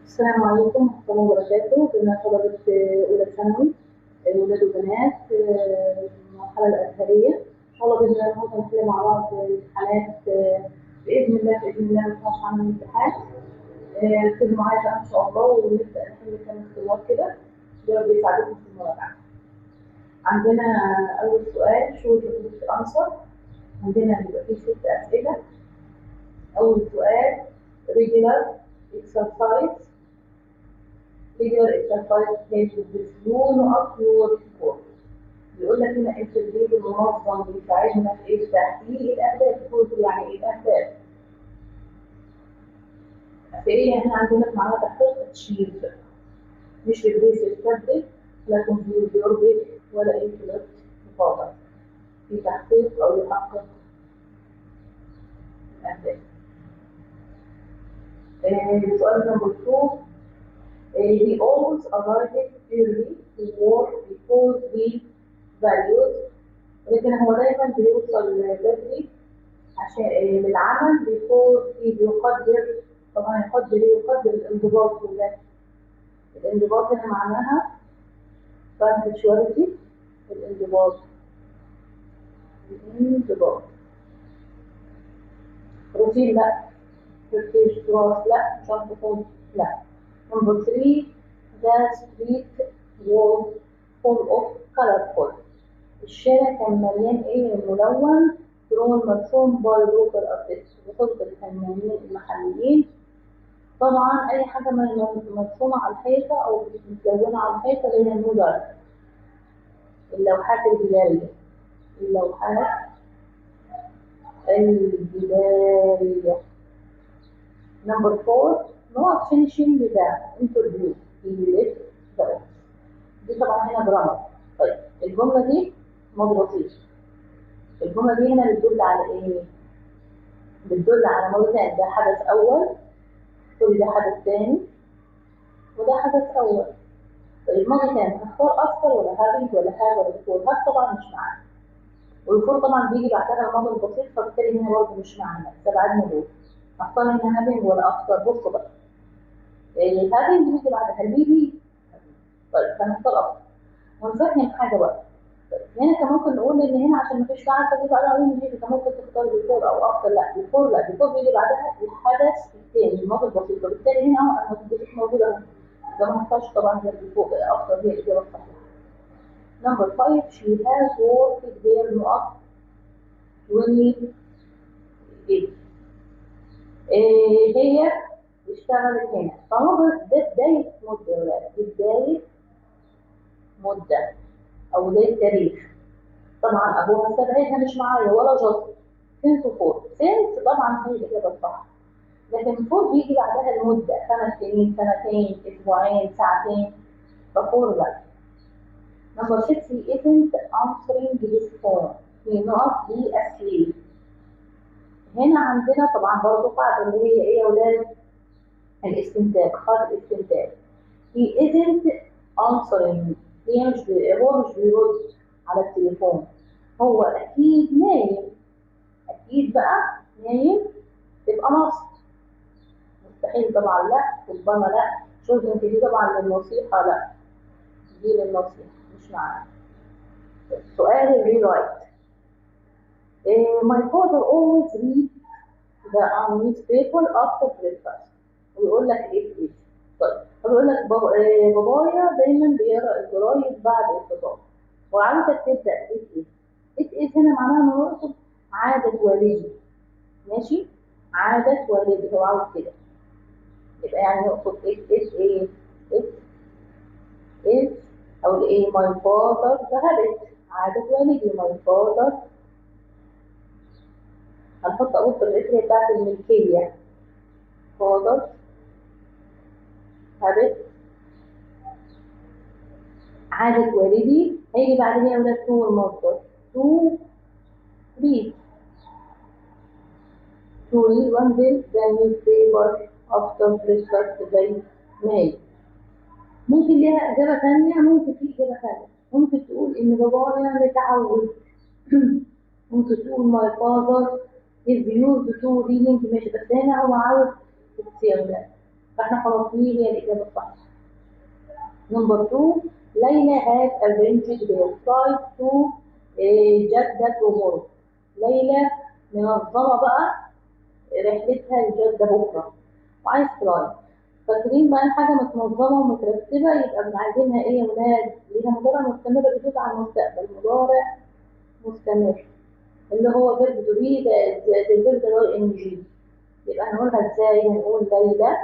السلام عليكم ورحمة الله وبركاته. بما طلبة أولى ثانوي، ولاد وبنات، المرحلة الأزهرية، إن شاء الله بإذن الله النهارده نحل مع بعض امتحانات، بإذن الله بإذن الله ما نطلعش عن الامتحان. ركزوا معايا بقى إن شاء الله ونبدأ نحل كام اختبار كده، ده بيساعدكم في المراجعة. عندنا أول سؤال choose the correct answer. عندنا بيبقى فيه 6 أسئلة. أول سؤال regular exercise. regular exercise helps with you up your goal. بيقول لك هنا التدريب المنظم بيساعدنا في ايه؟ في تحقيق الاهداف. يعني ايه الاهداف؟ في ايه هنا عندنا في معناها تحقيق achieve، مش replace يستبدل، لا confuse يربط، ولا influence مفاضل، في تحقيق او يحقق الاهداف. سؤال number 2، he always arrived early to work because he values. ولكن هو دايما بيوصل بدري عشان للعمل because he بيقدر، طبعا يقدر ايه؟ يقدر الانضباط. ولا الانضباط هنا معناها punctuality، الانضباط، الانضباط. روتين لا، heritage تراث لا، junk food لا. Number 3، the street was full of colorful. الشارع كان مليان ايه؟ ملون، drawn مرسوم by local artists، بواسطة الفنانين المحليين. طبعا اي حاجة مرسومة على الحيطة او متلونة على الحيطة اللي هي ال mural، اللوحات الجدارية، اللوحات الجدارية. Number 4، not finishing the interview he left the office. دي طبعا هنا grammar. طيب الجملة دي ماضي بسيط. الجملة دي هنا بتدل على ايه؟ بتدل على ماضي تاني. ده حدث أول، sorry ده حدث تاني، وده حدث أول. طيب الماضي تاني هختار after ولا having ولا have ولا before؟ have طبعا مش معانا، وال before طبعا بيجي بعدها الماضي البسيط، فبالتالي هنا برضه مش معانا، استبعدنا دول. هختار هنا having ولا after؟ بصوا بقى، having بيجي بعدها ال PP. طيب فهنختار after. ونفهم حاجة بقى. طيب هنا كان ممكن نقول إن هنا عشان مفيش فعل فدي بعدها ing، كان ممكن تختار before أو after. لا before، لا before بيجي بعدها الحدث الثاني الماضي البسيط، فبالتالي هنا أهو الماضي البسيط موجود أهو، ده ما هختارش طبعا غير before، after هي الإجابة الصحيحة. Number 5، she has worked there نقط 28. هي اشتغلت هنا، فهو ده بداية مدة يا ولاد، دي بداية مدة أو بداية تاريخ. طبعا أبوها استبعدها مش معايا ولا just since for، since طبعا هي الإجابة الصح، لكن for بيجي بعدها المدة 5 سنين، سنتين، أسبوعين، ساعتين، ف for لا. Number 6، he isn't answering his phone he not be asleep. هنا عندنا طبعا برضه قاعدة اللي هي ايه يا ولاد؟ الاستنتاج، قاعدة الاستنتاج. He isn't answering، هي مش هو مش بيرد على التليفون، هو أكيد نايم، أكيد بقى نايم، تبقى must. مستحيل طبعا لا، ربما لا، shouldn't دي طبعا للنصيحة لا، دي للنصيحة مش معانا. سؤال ال rewrite. My father always reads the newspaper after breakfast. ويقول لك it is. طيب فبيقول لك بابايا دايما بيقرا الجرايد بعد الفطار، وعاوزك تبدا it is. it is هنا معناها انه يقصد عادة والدي، ماشي؟ عادة والدي هو عاوز كده، يبقى يعني يقصد it is ايه؟ it is او الايه؟ my father the habit، عادة والدي my father. هنحط أول في بتاعت الملكية father habit، عادة والدي. هيجي بعدها يا ولاد to المصدر to read، to read وانزل the newspaper after breakfast زي ما هي. ممكن ليها إجابة تانية، ممكن في إجابة تانية، ممكن تقول إن بابايا متعود، ممكن تقول my father is used to reading، ماشي، بس هنا هو عاوز الصيغة. فاحنا خلاص دي هي الإجابة الصحيحة. number 2، ليلى had arranged her flight to جدة tomorrow. ليلى منظمة بقى رحلتها لجدة بكرة وعايز flight. فاكرين بقى حاجة متنظمة ومترتبة يبقى عايزينها ايه يا ولاد؟ ليها مضارع مستمر بيدل على المستقبل، مضارع مستمر اللي هو verb to be زائد ال verb ده ing. يبقى هنقولها ازاي؟ هنقول ليلى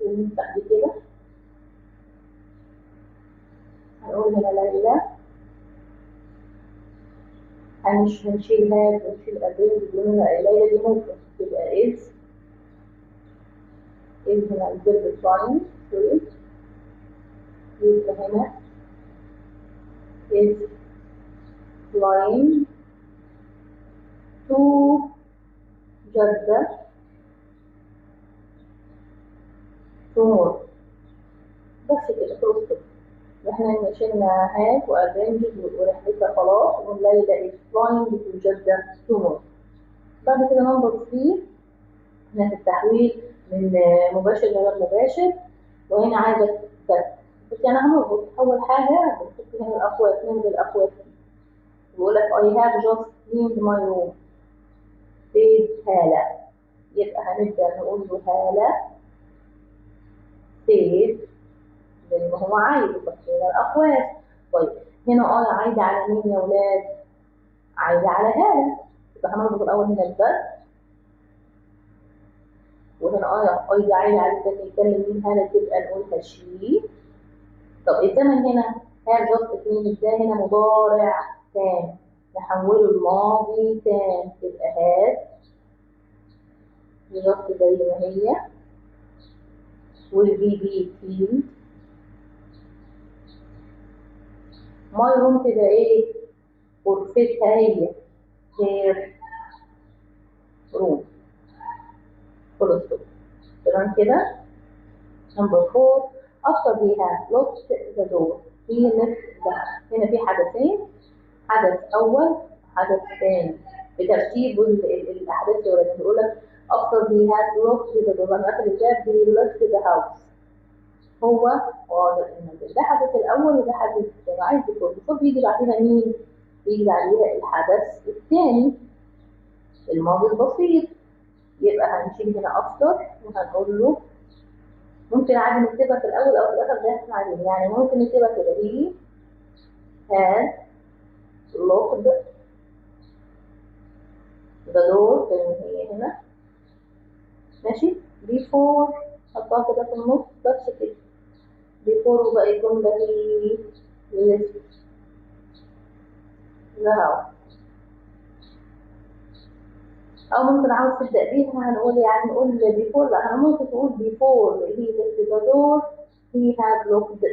ونمسح دي كده، هنقول هنا ليلى، هنشيل had ونشيل arranged، ليلى دي ممكن تبقى is، is هنا ال verb flying sorry، يبقى هنا is flying to جدة tomorrow. بس كده خلص كده. احنا شلنا had و arranged ورحلتها خلاص، وليلى is flying to جدة tomorrow. بعد كده number 3، هنا في التحويل من مباشر لغير مباشر، وهنا عايزة بس يعني هنربط. أول حاجة بنحط هنا الأقواس، نلغي الأقواس. بيقول لك I have just cleaned my room said هالة، يبقى هنبدأ نقول له هالة said زي ما هو عايز، حطينا الأقواس. طيب هنا I عايدة على مين يا ولاد؟ عايدة على هالة، يبقى هنربط الأول هنا البدء، وهنا I عايدة على ده بيتكلم مين؟ هالة، تبقى نقولها she. طب الزمن هنا have just cleaned ده هنا مضارع تام، نحوله لماضي تام تبقى had just زي ما هي، وال PP cleaned. my room تبقى ايه؟ غرفتها هي her room. خلاص تمام كده. number 4، after he had locked the door he left the house. هنا في حدثين، حدث أول حدث ثاني بترتيب الأحداث يا ولاد. بيقول لك after he had locked the door، لما قفل الباب he left the house، هو غادر المنزل. ده حدث الأول وده حدث الثاني. عايز before، before بيجي بعدها مين؟ بيجي بعديها الحدث الثاني الماضي البسيط. يبقى هنشيل هنا after وهنقول له ممكن عادي نكتبها في الأول أو في الآخر زي ما احنا عايزين، يعني ممكن نكتبها كده he had locked the door زي ما هي هنا ماشي، before حطها كده في النص بس كده before، وباقي الجملة he left the house. أو ممكن عاوز تبدأ بيها هنقول يعني نقول before، لا ممكن تقول before he left the door he had locked،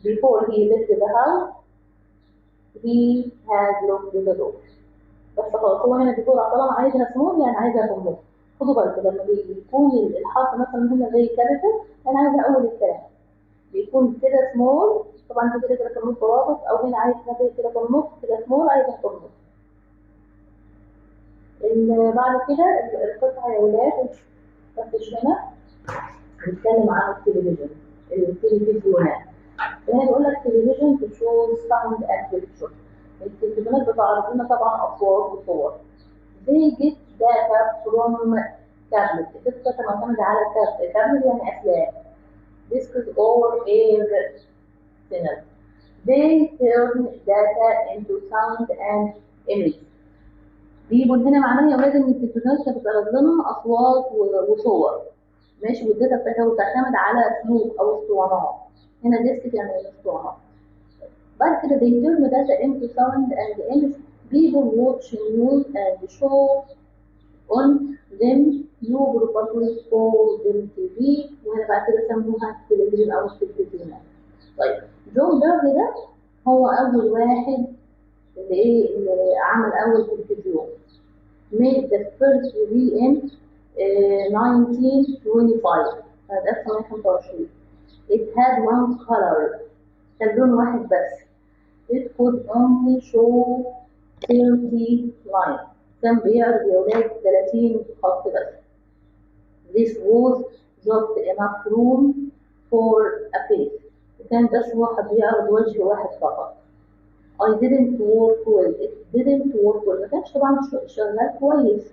before he left the house he had locked the door. بس خلاص هو هنا before طالما عايزها small يعني عايزها في النص. خدوا بالكم لما بيكون الحرف مثلا هنا زي capital أنا عايزها أول الكلام بيكون كده small، طبعا كده كده في النص رابط، أو هنا عايزها كده في النص كده small عايزها في النص. بعد كده القطعة يا ولاد بس هنا بنتكلم عن التلفزيون، التلفزيونات. هنا بيقول لك television to show sound and picture. التلفزيونات بتعرض لنا طبعا أصوات وصور. They get data from tablet. ال data معتمدة على كابل يعني أسلاك. Discs or air signals. They turn data into sound and image. بيقول هنا معناه يا ولاد ان التلفزيونات بتعرض لنا اصوات وصور ماشي، وال data بتاعتها بتعتمد على سلوك او اسطوانات. هنا disc يعني اسطوانات. بعد كده they turn data into sound and image. People watch news and show on them. You probably call them TV. وهنا بعد كده سموها التلفزيون او التلفزيونات. طيب جون بيرد ده هو اول واحد اللي ايه اللي عمل اول تلفزيون. made the first TV in 1925 سنة 1925. It had one color، كان لون واحد بس. It could only show 30 lines، كان بيعرض يا ولاد 30 خط بس. This was just enough room for a face. وكان بس هو بيعرض وجه واحد فقط. I didn't work well. It didn't work well. ما كانش طبعا شغال كويس.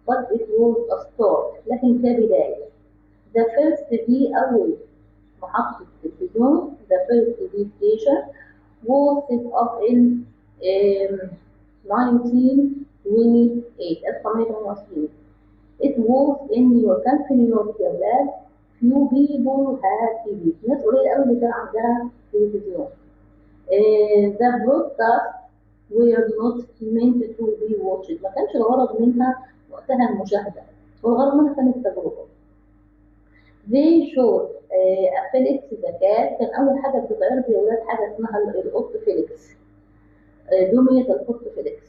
But it was a start. لكن كبداية. The first TV أول محطة تلفزيون The first TV station was set up in 1928 1928. It was in New York. كان في نيويورك يا ولاد. Few people had TVs. ناس قليلة أوي اللي كان عندها تلفزيون. The broadcast were not meant to be watched. ما كانش الغرض منها وقتها المشاهدة، والغرض منها كانت التجربة. They showed a Felix the cat. كان أول حاجة بتتعرض يا ولاد حاجة اسمها القط فيليكس، دمية القط فيليكس.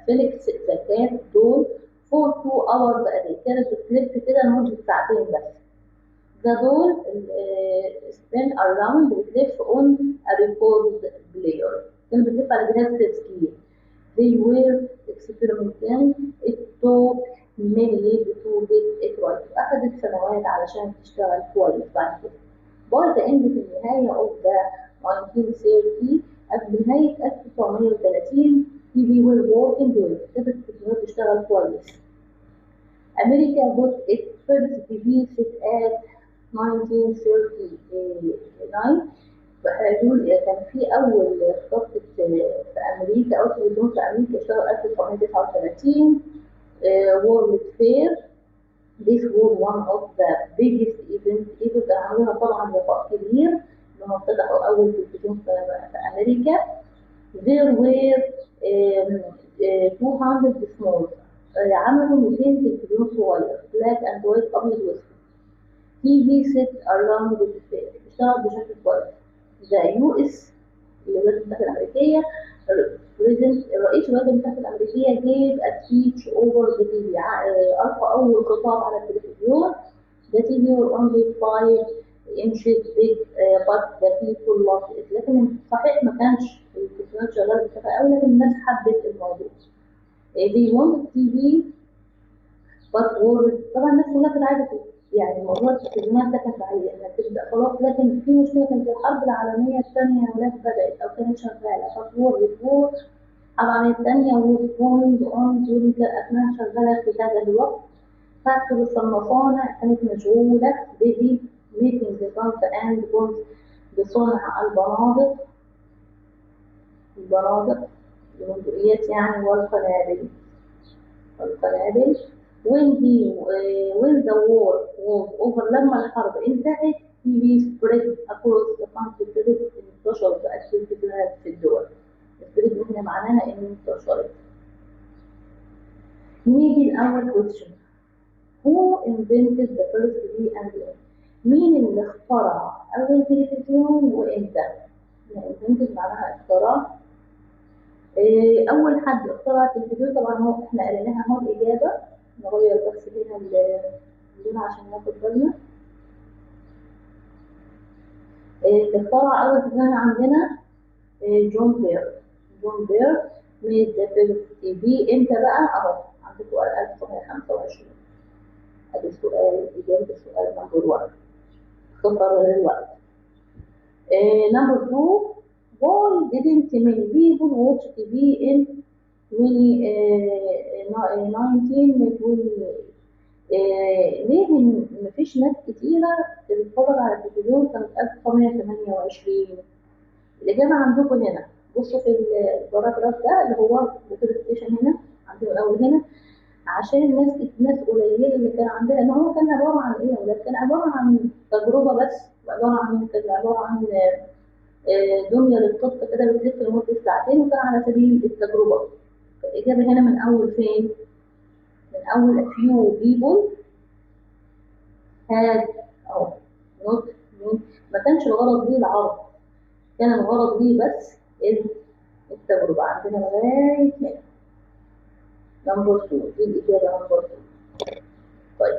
Felix the cat doll for 2 hours a day. كانت بتلف كده لمدة ساعتين بس. The doll spin around بتلف on a record player. كانت بتلف على جهاز تسجيل. They were experimenting. It took many years to get it right. أخذت سنوات علشان تشتغل كويس بعد كده. By the end في النهاية of the 1930 قبل نهاية 1930 TV were working well. ابتدت التلفزيونات تشتغل كويس. America got its first TV set at 1939. بيقول كان في أول خط في أمريكا أو تلفزيون في أمريكا اشتغل 1939. World Fair. This was one of the biggest events ever. كان عاملينها طبعا لقاء كبير لما افتتحوا أول تلفزيون في أمريكا. There were 200 small. عملوا 200 تلفزيون صغير black and white أبيض وأسود. TV set around the fair. اشتغل بشكل كويس. The US الولايات المتحدة الأمريكية President الرئيس الولايات المتحدة الأمريكية gave a speech over the TV. ألقى أول خطاب على التلفزيون. The TV were only 5 inches big but the people loved it. لكن صحيح ما كانش التلفزيون شغال بشكل قوي، لكن الناس حبت الموضوع. They wanted TV but were طبعا الناس كلها كانت عايزة يعني موضوع التلفزيونات ده كانت عايزة إنها تبدأ خلاص، لكن في مشكلة كانت الحرب العالمية الثانية يا ولاد بدأت أو كانت شغالة. But war before الحرب العالمية الثانية was going on during أثناء شغالة في هذا الوقت. Factories المصانع كانت مشغولة busy making the guns and bombs بصنع البنادق البندقيات يعني والقنابل. When the war was over لما الحرب انتهت TV spread across the country. ابتدت انتشر بقى التلفزيونات في الدول. spread هنا معناها ان انتشرت. نيجي لأول question. Who invented the first TV and when؟ مين اللي اخترع أول تلفزيون وإمتى؟ invented معناها اخترع. أول حد اخترع التلفزيون طبعا هو احنا قريناها اهو الإجابة. نغير بس هنا اللون عشان ناخد بالنا. اللي اخترع أول تلفزيون عندنا جون بيرد. جون بيرد made the first TV امتى بقى؟ أهو عندكم 1925. ادي السؤال، إجابة السؤال number 1 اختصر للوقت. number 2 why didn't many people watch TV in 1920؟ ليه مفيش ناس كتيرة بتتفرج على التلفزيون سنة 1928؟ الإجابة عندكم هنا، بصوا في ال paragraph ده اللي هو ال station هنا عندنا الأول هنا، عشان الناس قليلة اللي كان عندها، إن هو كان عبارة عن إيه يا ولاد؟ كان عبارة عن تجربة بس، وعبارة عن كان عبارة عن دمية للقط كده بتلف لمدة ساعتين، وكان على سبيل التجربة. الإجابة هنا من أول فين؟ من أول a few people had أو not mean. ما كانش الغرض ليه العرض، كان الغرض ليه بس التجربة. عندنا لغاية هنا number 2 دي الإجابة number 2. طيب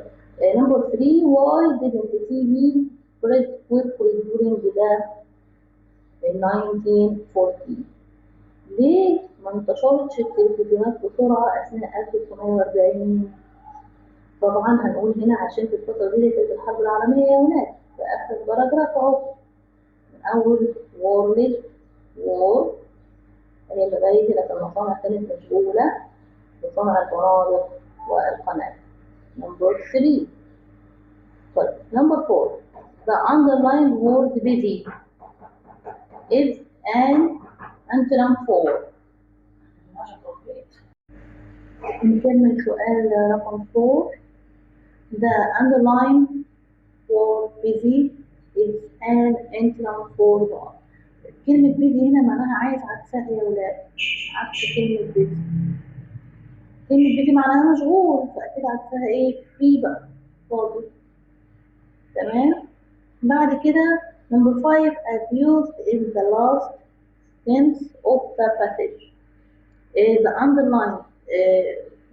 number 3 why didn't the TV spread quickly during the 1940؟ ليه ما انتشرتش التلفزيونات بسرعة أثناء 1940؟ طبعا هنقول هنا عشان في الفترة دي كانت الحرب العالمية يا ولاد، في آخر paragraph أهو من أول World War هي لغاية هنا المصانع كانت مشغولة بصنع البنادق والقنابل. number 3. طيب number 4، the underlined word busy is an antonym for. نكمل سؤال رقم 4. The underlined word busy is an antonym for what؟ كلمة busy هنا معناها عايز عكسها يا ولاد، عكس كلمة busy. كلمة busy معناها مشغول، فأكيد عكسها إيه؟ free بقى، فاضي. تمام؟ بعد كده number 5 as used in the last sentence of the passage. The underlined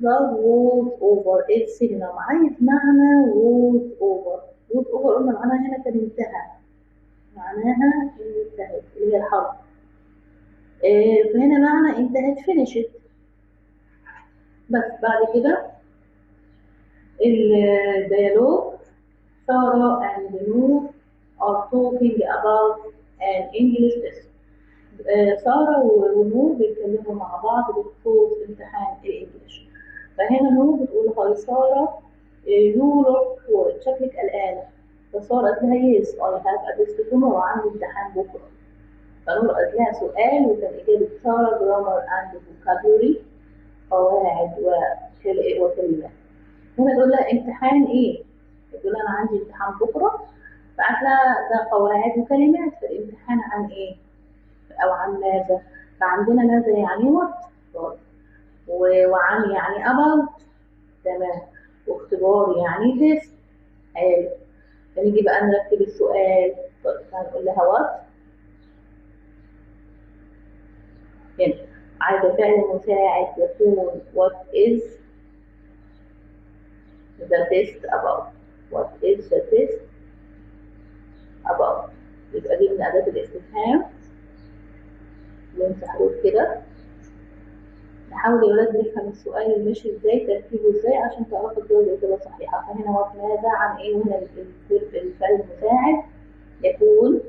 phrase was over is synonym. عايز معنى was over. was over قلنا معناها هنا كان انتهى، معناها انتهت اللي هي الحرب. فهنا معنى انتهت finished. بس بعد كده ال dialogue سارة and نور are talking about an English test. سارة ونور بيتكلموا مع بعض بخصوص امتحان ال English. فهنا نور بتقول hi سارة، you look worried، شكلك قلقانة. فسارة قالت لها yes I have a test tomorrow، عندي امتحان بكرة. فنور قالت لها سؤال وكان إجابة سارة grammar and vocabulary، قواعد وكلمات. هنا تقول لها امتحان إيه؟ تقول لها أنا عندي امتحان بكرة. فقالت لها ده قواعد وكلمات، فالامتحان عن إيه؟ أو عن ماذا؟ فعندنا ماذا يعني what، وعن يعني about، تمام، واختبار يعني test. حلو. فنيجي بقى نرتب السؤال. طيب هنقول لها what، هنا عايزة فعل مساعد يكون what is the test about. what is the test about، يبقى دي من أداة الاستفهام. نمسح حروف كده. نحاول يا ولاد نفهم السؤال ماشي ازاي، ترتيبه ازاي، عشان تعرفوا تجاوبوا الإجابة صحيحة. فهنا what ماذا عن ايه، وهنا الفعل المساعد يكون،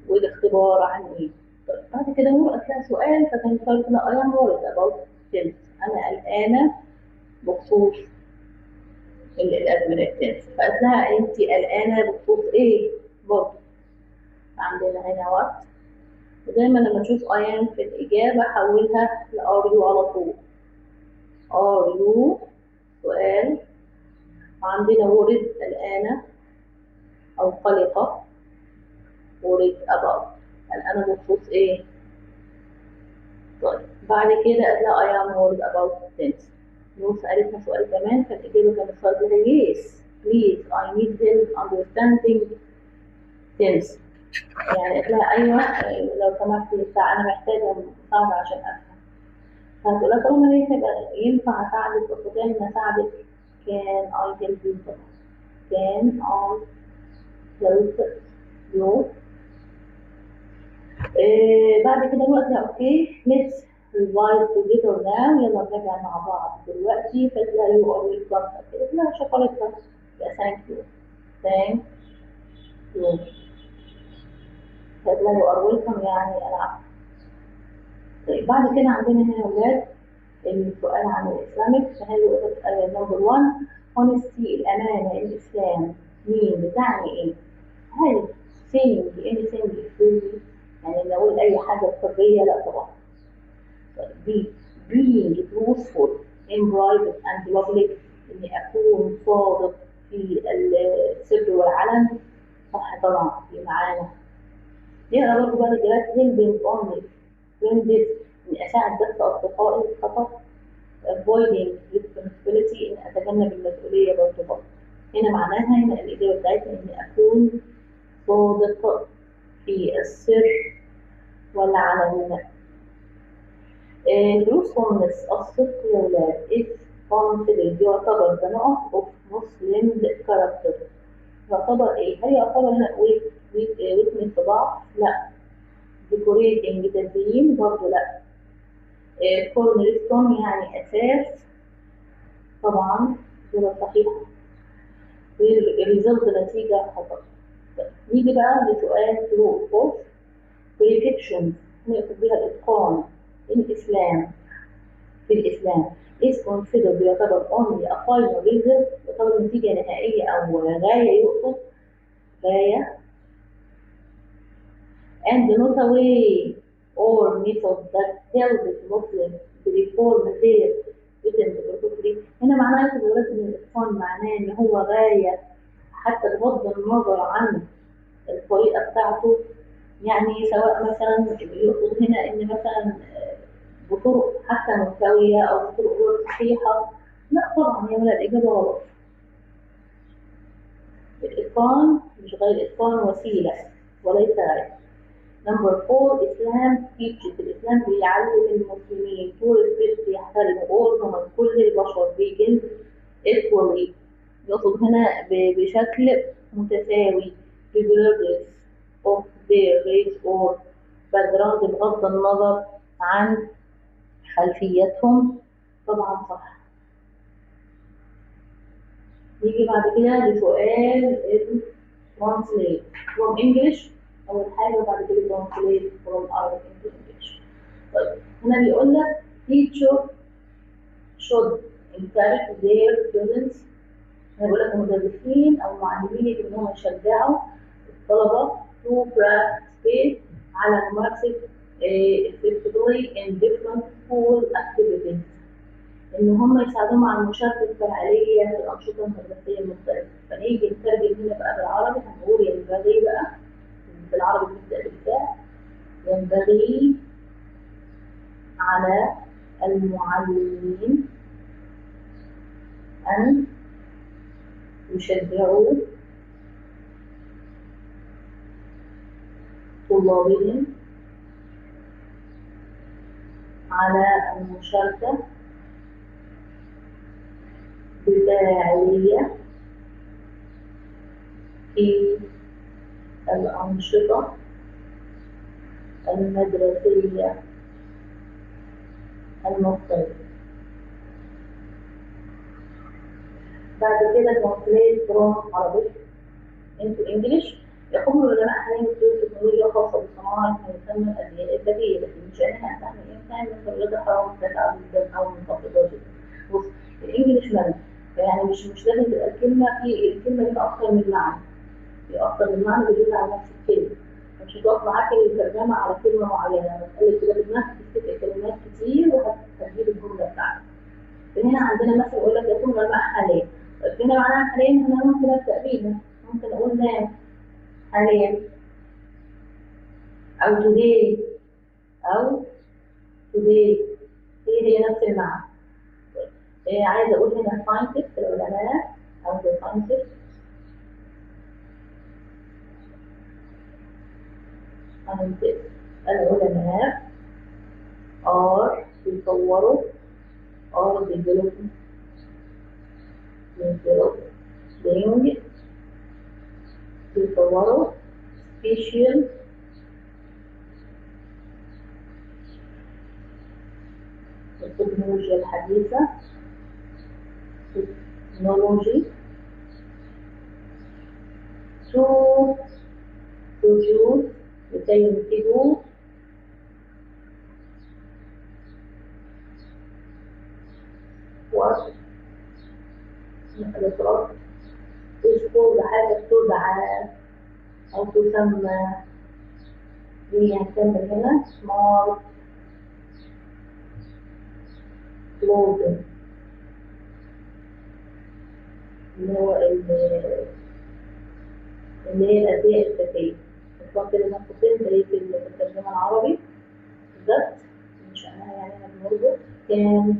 والاختبار عن ايه. طيب بعد كده نور قالت لها سؤال، فكان سؤال لها I am worried about tense، أنا قلقانة بخصوص الأزمنة ال tense. فقالت لها أنت قلقانة بخصوص ايه برضه. عندنا هنا what، ودايما لما تشوف I am في الإجابة حولها ل are you على طول. are you سؤال. وعندنا worried قلقانة أو قلقة، worried about قلقانة بخصوص إيه. طيب بعد كده قالت لها I am worried about tense. نور سألتها سؤال كمان، فالإجابة كانت سؤال لها yes please I need help understanding tense. يعني قالت لها ايوه لو سمحتي انا محتاجه مساعده عشان افهم. فهتقول لها طالما هي ينفع اساعدك، استطيع ان اساعدك، can I help you، can I help you. بعد كده الوقت okay let's revise together now، يلا نراجع مع بعض دلوقتي. فقالت لها you are welcome، قالت لها شكرتها، يبقى thank you thank you. فقالت لها you are welcome يعني العفو. طيب بعد كده عندنا هنا يا ولاد السؤال عن ال Islamic. فهل يقول number 1 honesty الأمانة الإسلام مين بتعني إيه؟ هل saying anything freely يعني نقول أي حاجة بحرية؟ لا طبعا. طيب B being truthful in private and public، إني أكون صادق في السر والعلن، صح طبعا دي معانا. نقرا برضه بقى الإجابات helping only friends، إني أساعد بس أصدقائي خطأ. avoiding responsibility، إني أتجنب المسؤولية برضه غلط. هنا معناها هنا الإجابة بتاعتنا إني أكون صادق في السر والعلن. truthfulness الصدق يا ولاد is considered يعتبر the نقط of Muslim character. يعتبر إيه؟ هل يعتبر هنا weakness ضعف؟ لا. decorating تزيين برضه لا. cornerstone يعني أساس طبعا صورة صحيحة. result نتيجة خطأ. نيجي بقى لسؤال true false. perfections نقصد بها الإتقان. الإسلام في الإسلام is considered يعتبر only a final result، يعتبر نتيجة نهائية أو غاية، يقصد غاية and not a way or method that helps Muslims perform their written perfectly. هنا معناه يا ولاد إن الإتقان معناه إن هو غاية حتى بغض النظر عن الطريقة بتاعته، يعني سواء مثلا يقصد هنا إن مثلا بطرق حتى ملتوية أو بطرق غير صحيحة. لا طبعا يا ولاد إجابة غلط. الإتقان مش غير، الإتقان وسيلة وليس غاية. number 4 Islam teaches، الإسلام بيعلم المسلمين to respect يحترموا all human كل البشر beings equally، يقصد هنا بشكل متساوي regardless of their race or background بغض النظر عن خلفيتهم. طبعا صح. نيجي بعد كده لسؤال translate from English أول حاجة، وبعد كده translate from Arabic into English. طيب هنا بيقول لك teacher should encourage their students، هنا بيقول لك المدرسين أو المعلمين يجب إن هم يشجعوا الطلبة to participate على ممارسة effectively in different school activities، إن هم يساعدوهم على المشاركة الفعالية في الأنشطة المدرسية المختلفة. فنيجي نترجم هنا بقى بالعربي، هنقول ينبغي بقى بالعربي بنبدأ بالفعل، ينبغي على المعلمين أن يشجعوا طلابهم على المشاركة بفاعلية في الأنشطة المدرسية المختلفة. بعد كده translate from Arabic into English. يقوم العلماء حاليا بتطوير تكنولوجيا خاصة بصناعة ما يسمى الأزياء الذكية التي من شأنها أن تحمي الإنسان من درجات الحرارة المرتفعة جدا أو منخفضة جدا. بص الإنجليش مالي، يعني مش لازم تبقى الكلمة في الكلمة ليها أكتر من معنى، في أكتر من معنى بيدل على نفس الكلمة، مش هتقف معاك الترجمة على كلمة معينة، لما تقلب كده بدماغك تفتكر كلمات كتير وهتجيب الجملة بتاعتك. فهنا عندنا مثلا يقول لك يقوم العلماء حاليا، طيب هنا معناها حاليا، هنا ممكن أبدأ بيها، ممكن أقول now حاليا أو today أو today، هي نفس المعنى. طيب عايزة أقول هنا scientist العلماء أو the scientist، العلماء are بيطوروا are developing بيطوروا special التكنولوجيا الحديثة technology to produce لكي ينتجوا what الإطلاق is حاجة تدعى أو تسمى، دي هنكمل هنا smart clothing اللي هو اللي هي الأزياء الذكية. نحط كده نقطتين زي في الترجمة العربي بالظبط، من شأنها يعني احنا بنربط can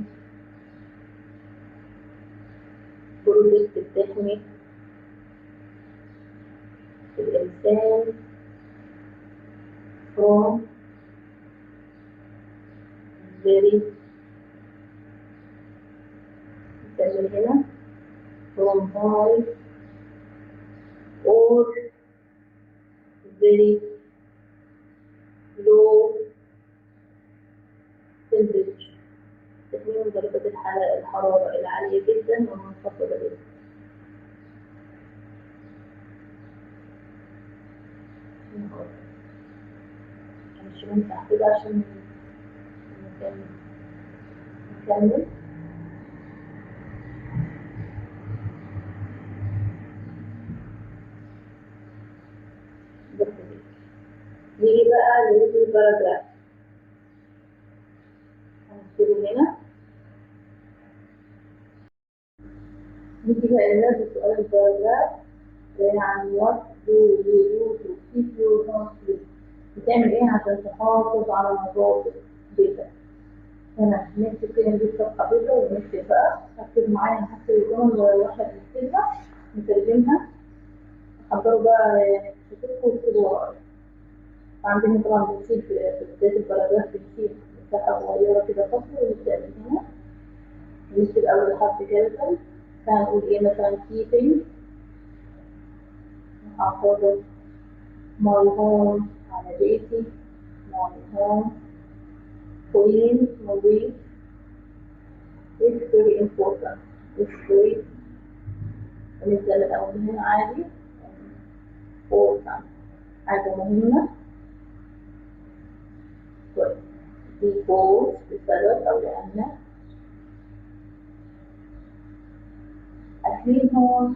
protect بتحمي الإنسان from very، نكمل هنا from high or very low temperature، تحميه من درجة الحرارة العالية جدا والمنخفضة جدا. مش نمسح كده عشان نكمل. بس كده. نيجي بقى لل paragraph، هنكتبه هنا. نيجي بقى لسؤال ال paragraph عن what do you do to keep your home clean. بتعمل ايه عشان تحافظ على نظافة بيتك؟ هنا نكتب كده، نجيب صفحة بيضاء ونكتب بقى. ركز معايا، هكتب الجمل واحنا بنكتبها نترجمها. حضروا بقى يعني كتبكم واكتبوا ورايا. عندنا طبعا بنسيب في بداية ال paragraph بنسيب مساحة صغيرة كده فاصلة، ونبدأ من هنا نكتب أول حرف capital. فهنقول ايه مثلا؟ keeping محافظة my home على بيتي، my home clean نظيف is very important، is very. نبدأ من أول هنا عادي، important حاجة مهمة. طيب because بسبب أو لأن a clean home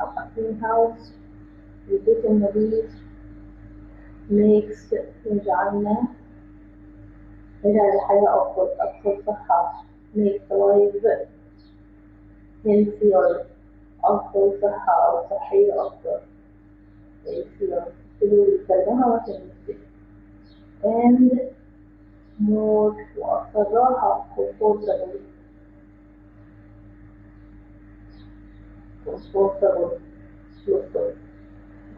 أو a clean house البيت النظيف makes يجعلنا يجعل الحياة أفضل، أكثر صحة. makes life healthier أفضل صحة أو صحية أفضل. healthier اكتبوا الترجمة واحنا بنكتب. and more وأكثر راحة، comfortable comfortable.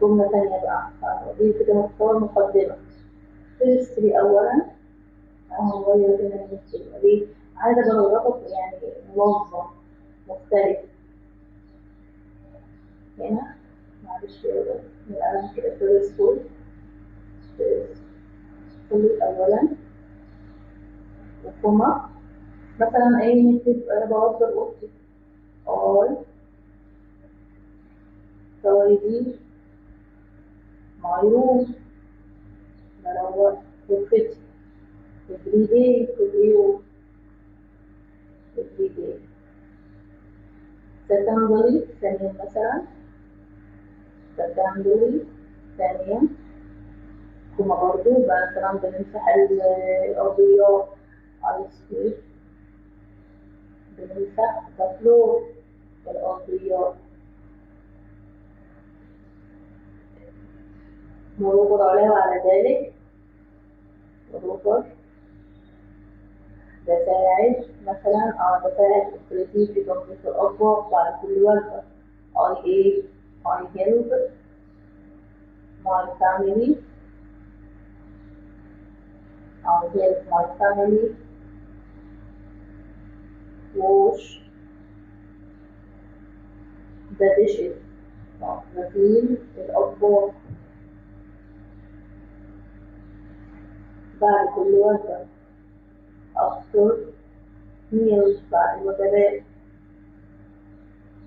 جملة تانية بقى، دي كده مختار مقدمة. firstly أولا، هنغير هنا من الكلمة ليه؟ عايزة paragraph يعني منظم مختلف. هنا معلش من القلم كده firstly، firstly أولا و comma مثلا ايه نكتب أنا بوضب أوضتي I tidy my room، بروق غرفتي every day كل يوم every day. secondly ثانيا مثلا، secondly ثانيا comma برضو مثلا بنمسح الأرضيات I sweep بنمسح the floor الأرضيات. moreover علاوة على ذلك، moreover بساعد مثلا بساعد أسرتي في تنظيف الأطباق بعد كل وجبة. I إيه I help my family، I help my family wash the dishes، غسيل الأطباق بعد كل وجبة. after meals بعد الوجبات.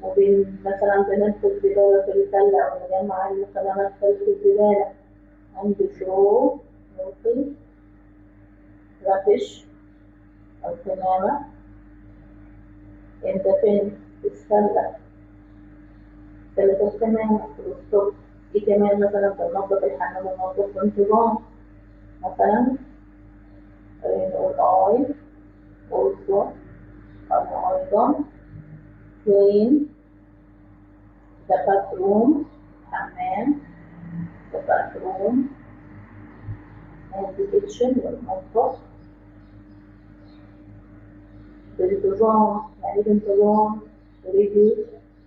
وبين مثلا بنلقي الزبالة في السلة أو نجمع مثلا سلة الزبالة. عندي throw نلقي rubbish أو قمامة in the bin في السلة، سلة القمامة في الأسطح. إيه كمان مثلا بننظف الحمام وننظف بانتظام. مثلا نقول I also أنا أيضا clean the bathroom حمام، the bathroom and the kitchen والمطبخ بانتظام. يعني بانتظام regularly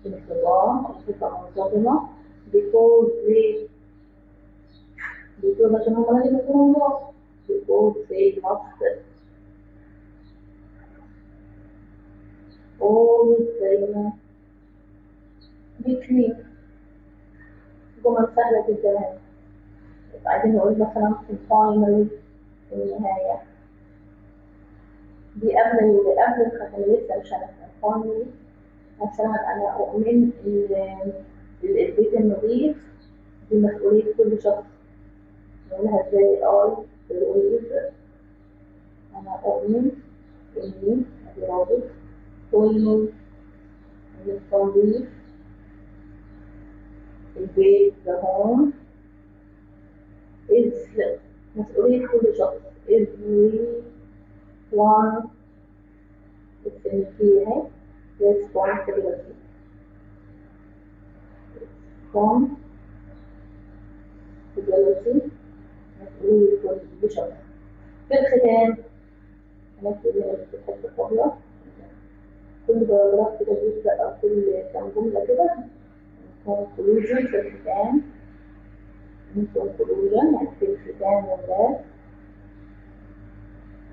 بانتظام بصفة منتظمة. because ليه؟ because عشان هما لازم يكونوا نضاف. because they must always دايما be clean. جمل سهلة جدا اهي. عايزين نقول مثلا finally في النهاية، دي قبل الختم لسه مش هنفهم. finally مثلا أنا أؤمن إن البيت النظيف دي مسؤولية كل شخص. نقولها ازاي؟ I believe، أنا أؤمن إني، أدي رابط، cleaning إن التنظيف، البيت the home is مسؤولية كل شخص، every one فيها responsibility، responsibility مسؤولية كل شخص. في الختام هنكتب هنا في الحتة الفاضية كل paragraph كده بيبدأ أو كل كام جملة كده conclusion. في الختام conclusion يعني في الختام يا ولاد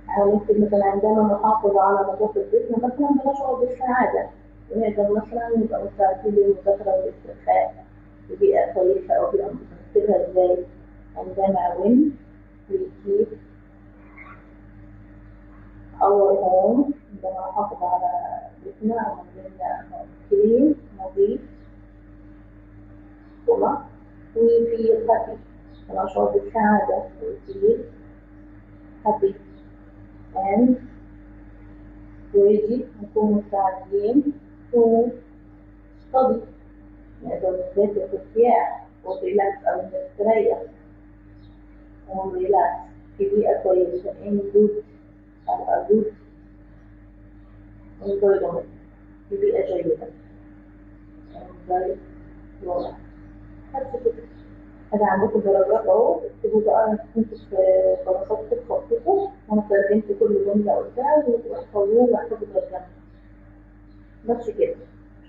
هنكتب مثلا عندما نحافظ على نظافة بيتنا مثلا بنشعر بالسعادة، ونقدر مثلا نبقى مستعدين للمذاكرة والاسترخاء في بيئة كويسة أو بيئة نظيفة. نكتبها ازاي؟ عندما when we keep our home، عندما نحافظ على بيتنا أو منزلنا clean نظيف، comma we feel happy ونشعر بالسعادة، we feel happy and ready نكون مستعدين to study نقدر نذاكر بارتياح و relax أو نستريح و relax في بيئة كويسة in good أو a good environment في بيئة جيدة environment. بس كده. أنا عندكم paragraph أهو، اكتبوا بقى انتوا في كراساتكم خطكم، وأنا ترجمت كل جملة قلتها واحفظوه واحفظوا ترجمته. بس كده.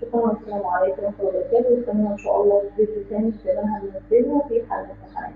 شكرا والسلام عليكم ورحمة الله وبركاته، واستنونا إن شاء الله في فيديو تاني كمان هننزله في حل الامتحانات.